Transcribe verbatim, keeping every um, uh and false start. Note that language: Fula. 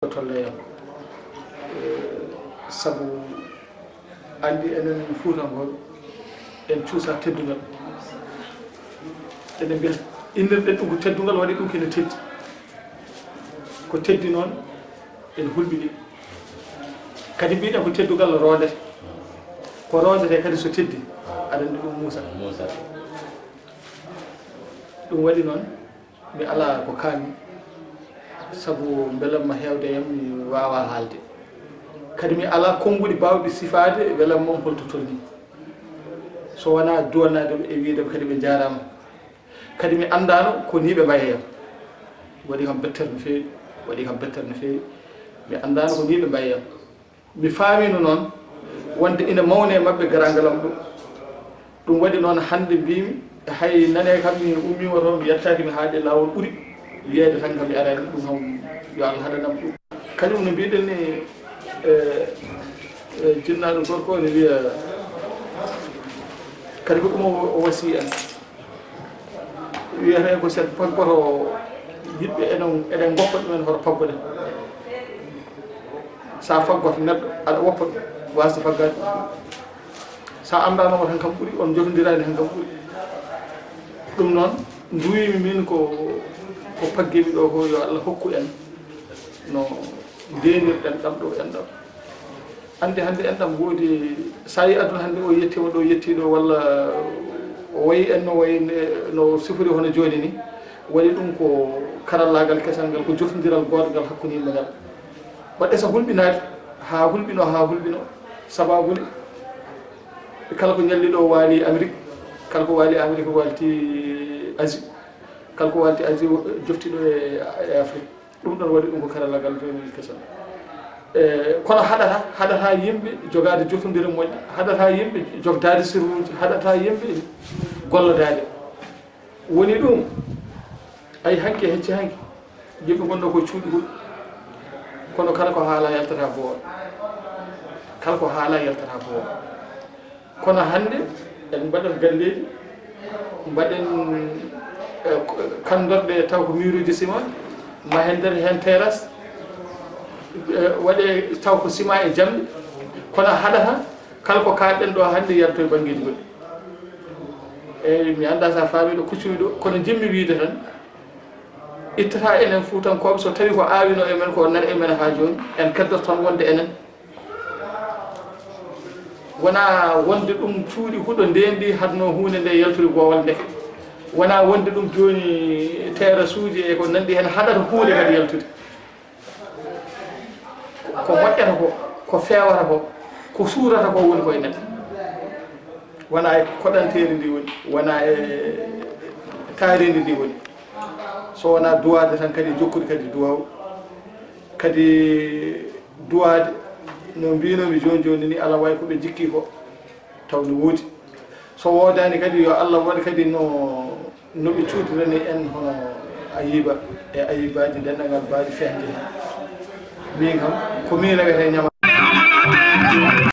Ko tolle yam. Eh, sabu anndi enen Fuutankooɓe, en cuusa teddungal. Eɗen mbiya, innirɗen ɗum ko teddungal, waɗi ɗum kene teddi. Ko teddi noon, en hulɓini. Kadi mbiɗen ko teddungal roondete. Ko roondete kadi so teddi, aɗa anndi ɗum muusa. Muusa. Ɗum waɗi noon, mi alaa ko kaami, sabu mbelamma heewde yam mi waawaa haalde. Kadi mi alaa konnguɗi baawɗi sifaade mbelamma on holto tolnii. So wonaa duwanaade ɓe e wiyde ɓe kadi ɓe njaaraama. Kadi mi anndaano ko nii ɓe mbayi e yam. Waɗi kam bettere no feewi, waɗi kam bettere no feewi. Mi anndaano ko nii ɓe mbayi e yam. Mi faamiino noon wonde ina mawni e maɓɓe garaangal am ɗum. Ɗum waɗi noon hannde mbiimi, hay nane kam mi ummiima toon, mi yettaaki mi haaɗi e laawol ɓuri wiyeede tan kam mi araani ɗum kam, yo Allah haɗanam ɗum. Kañum no mbiɗen ni, e, e, jinnaaɗo gorko o ne wiya, kadi ko ɗum o, o wasii en. Wiyetee ko sen paggoto yiɗɓe enen, eɗen ngoppa ɗumen hoto paggoɗen. Sa faggoto neɗɗo, aɗa woppa ɗum, wasde faggaade ɗum. Sa anndaano mo tan kam ɓuri, on njotondiraani tan kam ɓuri. Ɗum noon, nduwiimi min ko, ko paggiimi ɗo ko yo Allah hokku en no ndeenirɗen ɗam ɗo en ɗam. Anndi hannde enɗam woodi, so a yii aduna hannde o yettiima ɗo, yettii ɗo, walla o wayi en no wayi ne, no sifori hono jooni ni, waɗi ɗum ko karallaagal kesal ngal, ko jotondiral goodal ngal hakkunde yimɓe ngal. Waɗde so hulɓinaade, haa hulɓinoo, haa hulɓinoo, sabaabu ne, kala ko ñalli ɗo waali Amérique, kala ko waali Amérique waalti Asie, kala ko waalti Asie jofti ɗo e, e Afrique. Ɗum ɗon waɗi ɗum ko karallaagal jooni kesal. E, kono haɗata, haɗata yimɓe jogaade jotondire moƴƴe, haɗata yimɓe jogdaade sirruuji, haɗata yimɓe gollodaade. Woni ɗum, ay hanki, hecci hanki, yimɓe ngonno ko cuuɗi huɗo. Kono kala ko haala yaltata boowal. Kala ko haala yaltata boowal. Kono hannde en mbaɗat galleeji, mbaɗen, eh, kanndorɗe taw ko miiruuji sima, mahen nder heen terrasse, eh, waɗe taw ko sima e jamɗe, kono haɗata kala ko kaaɗɗen ɗo hannde yalto e banngeeji goɗɗi. Eeyi, mi anndaa so a faami ɗo kuccumi ɗo, kono njiɗmi wiyde tan, ittata enen Fuutankooɓe, so tawi ko aawino e men ko nan e men haa jooni, en keddorto tan wonde enen. Wonaa wonde ɗum cuuɗi huɗo ndeendi haɗno huunde nde yaltude boowal ndeke. Wonaa wonde ɗum jooni terrassuuji e ko nanndi heen haɗata huunde kadi yaltude. Ko moƴƴata ko, ko feewata ko, ko suurata ko woni koye neɗɗo. Wonaa e koɗanteeri ndi woni, wonaa e taareendi ndi woni. So wonaa duwaade tan kadi e jokkude kadi duwaaw. Kadi duwaade, no mbiinoomi jooni jooni ni, alaa wayi ko ɓe njikki ko, taw no woodi. So woodaani kadi, yo Allah waɗ kadi no, no ɓe cuudirani en hono Ayiba e Ayibaaji denndaangal baali fehde heen. Miin kam, ko miin rewetee ñama.